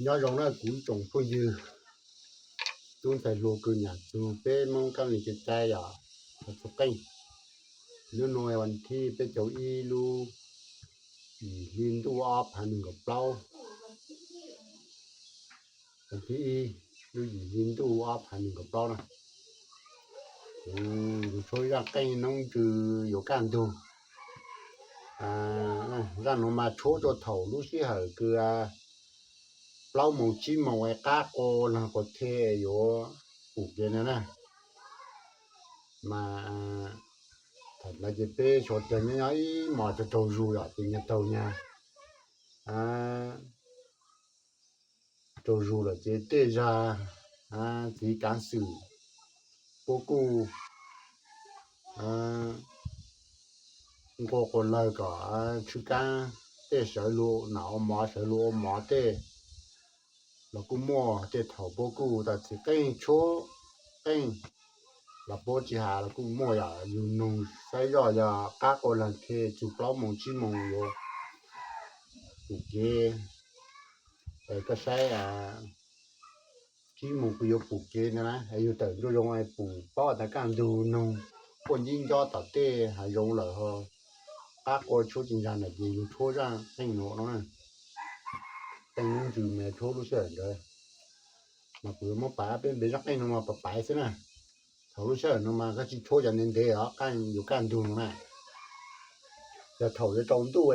Nyob zoo na kuv tsoom phooj ywg, tub ntxhais hluas kwv nyam txug peb Moob Kab Lis kev cai yom, txhua qeej. Nub nua vas thib peb caug ib lub yim hli ntuj ob phav nees nkaum plaub, vas thib ib lub yim hli ntuj ob phav nees nkaum plaub na. Kuv tshuab zaj qeej noob ntsws yuav kaj ntug. Zaj nuav mas tshuab rua thaum lub sij hawm kws plaub moos tsib moos es qab qua laag qua the yuav pum kev na na. Mas thaum ntawd ces peb suav dlawg nyob nyob ib mos tsaug tsaug zug yom, ces nyag taug nyag tsaug zug lawm ces tej zag txiv kaav xwm puab kuj nqua quas lawg kom tshwj kaab, tej sawv lug nam ua mov sawv lug ua mov tej los kuj muaj. Tej thaum puab kuj tas txiv qeej tshuab qeej los puab tsi has los kuj muaj yom. Yug noog saib zoj yog qab qua laag the txug plaub moos tsib moos yuav pum kev, koj saib tsib moos kws yuav pum kev ntawd na, yug tawm ntsug zoo pum paub tas kaj ntug noog quaj ncib ncob tom tej hav zoov lawm ho qab qua tshuab tsi ntag na, ces yug tshuab zaj qeej nuav no na. Qeej noob ntsws mas tshuab lub sij hawm ntawd, mas kuv yuav muab paiv peb npe zaj qeej no mas paiv paiv xwb na. Thaum lub sij hawm no mas koj tsi tshuab cov ntev ntev os, qeej yuav kaj ntug no na. Yog thaum yuav tsaus ntuj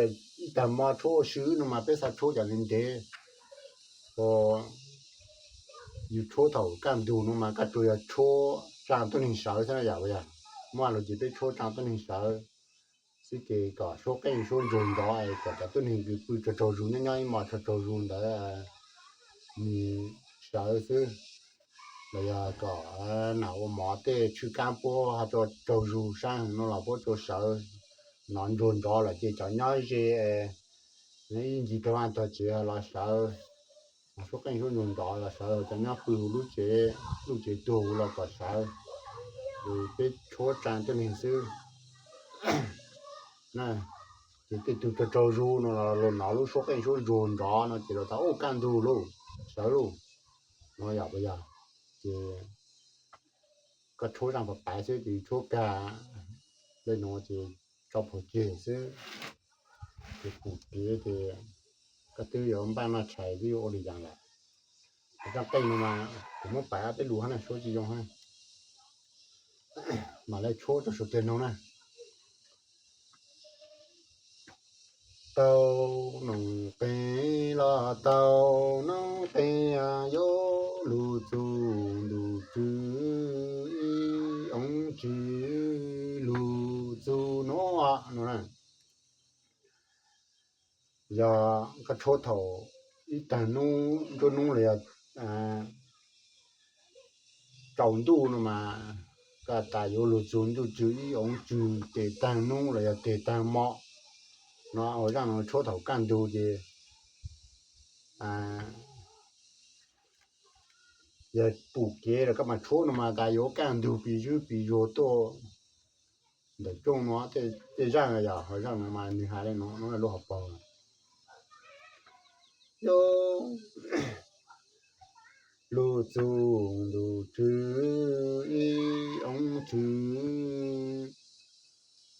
ib tag mo tshuab ua si no mas peb xav tshuab cov ntev ntev, yug tshuab thaum kaj ntug no mas koj tsuas yog tshuab tsaa tuab neeg sawv xwb na yom. Yog muaj lug ces peb tshuab tsaa tuab neeg sawv xwb ces kom suab qeej suab ntsuag nrov es kom cov tuab neeg kws pw tsaug tsaug zug nyob nyob ib mos tsaug tsaug zug ntawd nws sawv xwb. Los yog kom nam ua mov tej tshwj kaab puab ho tsaug tsaug zug saab no los puab tsuas sawv, nov ntsuag nrov lawm ces cov nyob ze ib ncig taug vaj taug tsev los sawv, suab qeej suab ntsuag nrov los sawv, cov nyob pw huv lub tsev, lub tsev tuag huv los kom sawv. Ces peb tshuab tsaa tuab neeg xwb. Ces tej tug tsaug tsaug zug no los luag nov lub suab qeej suab ntsuag nrov no ces luag tas ub kaj ntug lauj, sawv lauj no yom. Puas yog? Ces koj tshuab zaj paiv paiv xwb ces tshuab kag le nuav ces tso plhuav ceg xwb, ces pum kev ces koj twb yuav npaj noj tshais twb yuav ua li yaas lawm. Zaj qeej no mas kuv muab paiv ob peb lus hab na, suab tsis zoo hab, mam le tshuab rau suav dlawg noog na. Tau noog qeeg los tau noog qeeg, yuav lug txug ntuj tswv ib oob tswv, lug txug nuav no. Yog koj tshuab thaum ib tag nub nruab nub los yog tsaus ntuj no mas koj tas yuav lug txug ntuj tswv ib oob tswv, tes taag nub los yog tes taag mo no. Ua zaaj no tshuab thaum kaj ntug ces yog pum kev los koj mas tshuab no mas tas yuav kaj ntug pis zwb pis zuag tuaj ntawm rooj no. Tej zaaj yog ho zaaj no mas nwg has le no, no lub hauv paug. Yuav lug txug ntuj tswv ib oob tswv,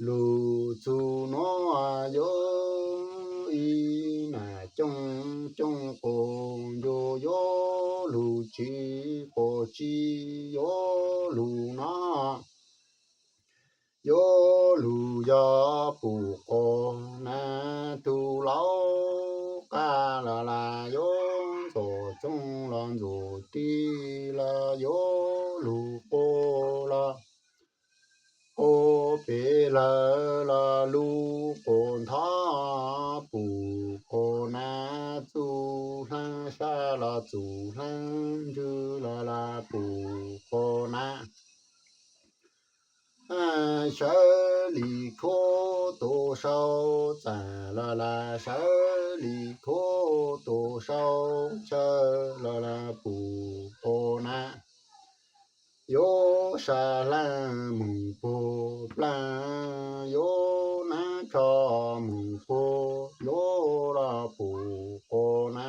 lug txug nuav yuav ib nam cooj, cooj quas ncuav, yuav lug tsib quas tsib, yuav lug no, yuav lug yog pum quas na. Tug laub qab los las yuav ntxuav txooj los ntxuav tij los yuav lug quas los quas pem lawm los lug quas ntho, pum quas na. Txuj hlaab sab los txuj hlaab ntswg los las pum quas na. Sawv lig khuab tus sau txaam los las, sawv lig khuab tus sau chaw los las pum quas na. Yuav sab hlaab moog puag plaag, yuav nab tsho moog puag, yuav los pum quas na.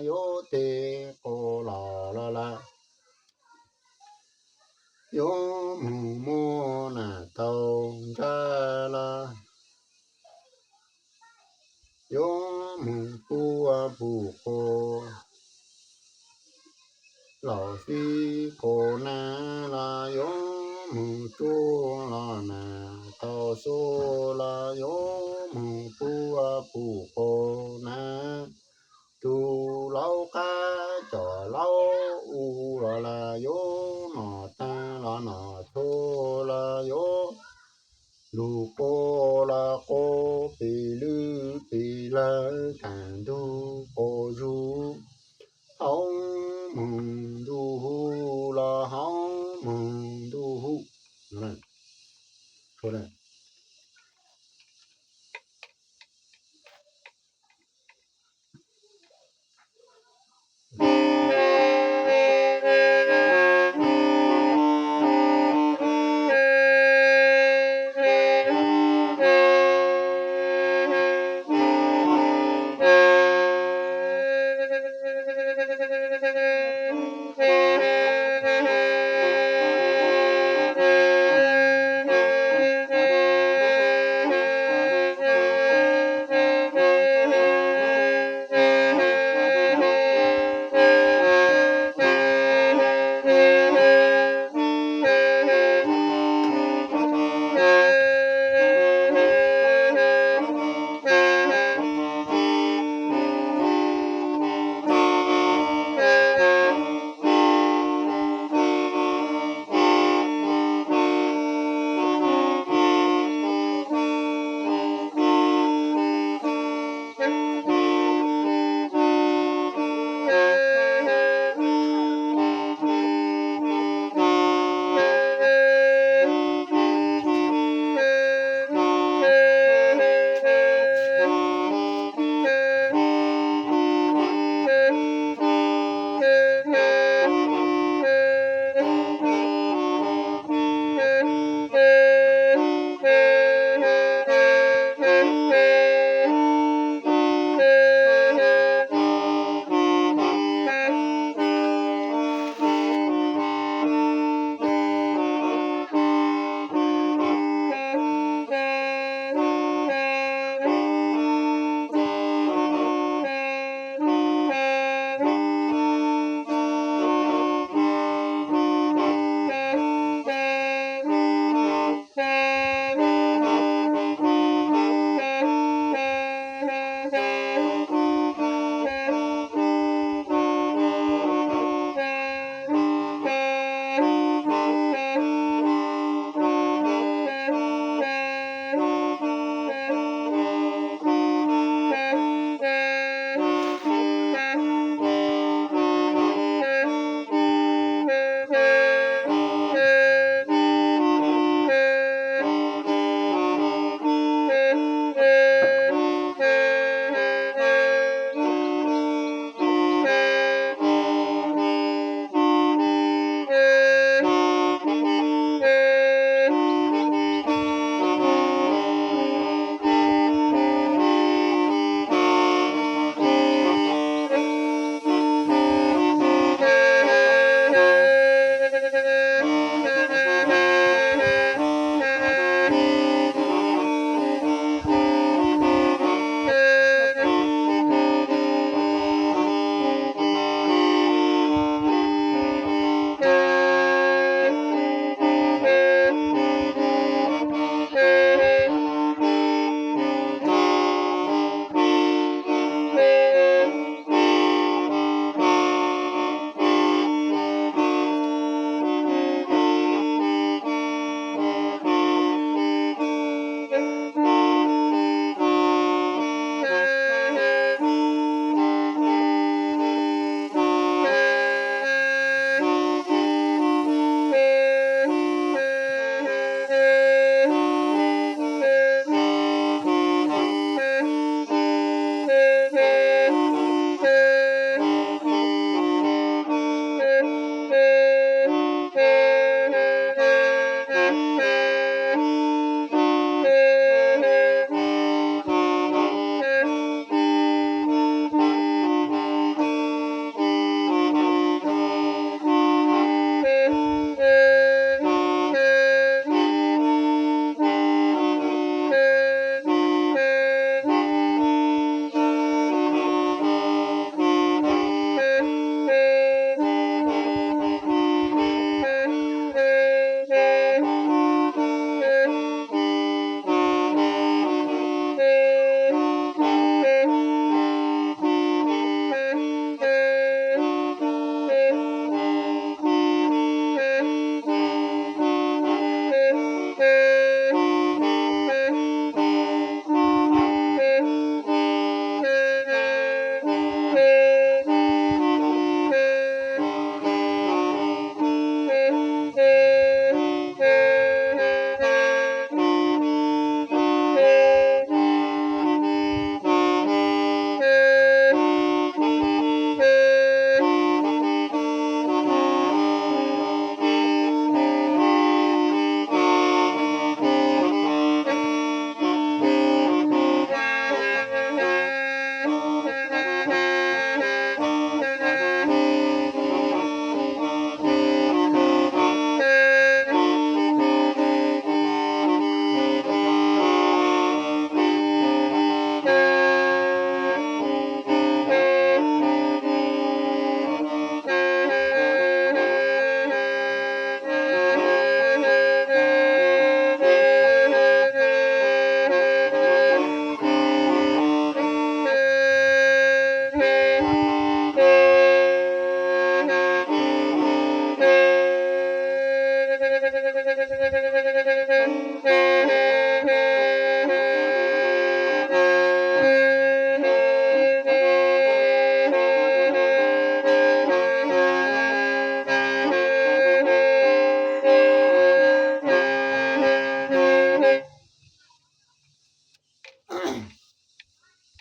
Yuav tes yuav moog puab puj quas, laus xib quas nab los yuav moog tsuj los nab, tau xub los yuav moog puab puj quas nab. Tug laub qab cov laub u los yuav nom taag los nom txhua los yuav lug quas los quas, pim lwj pim lawg taag ntug quas zug, haub moog ntuj hu los haub moog ntuj hu.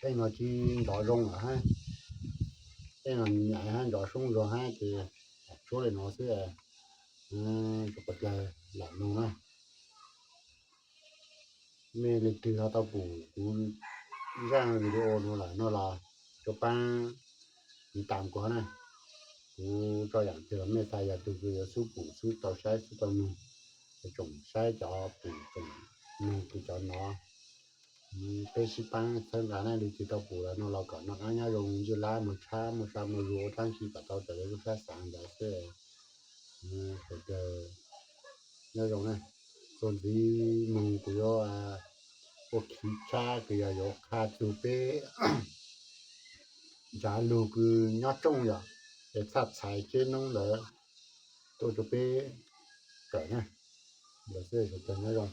Tej no tsis nrov zoo lawm hab, tej no nyam hab nrov soob zog hab ces tshuab li no xwb, tsuas pov dlawg lam noog na. Mej leej twg ho tau pum kuv zaaj video no lawm no los tsuab paab tiv tam kuv na. Kuv tso yaam twg los mej txhais yog tug kws yuav xub pum xub tau saib xub tau noog, tsoom saib cov pum tsoom noog kws cov nov. Peb sib paab txhawb nqa na, leej twg tau pum lawm no los kom noj qaab nyob zoo, ywj lab moog tshab muaj sab muaj zug ua dlaab tsi kom tau raws le lub sab xaav ntawd xwb. Sawv daws nyob zoo na. Txuas ntxiv moog kuv yuav ua khiv tshab kws yog yuav qha txug peb ntshav lug kws nyob rooj yom, es txhaj txhais ceb noob ntawd tuaj rua peb kawm na. Sawv daws nyob zoo.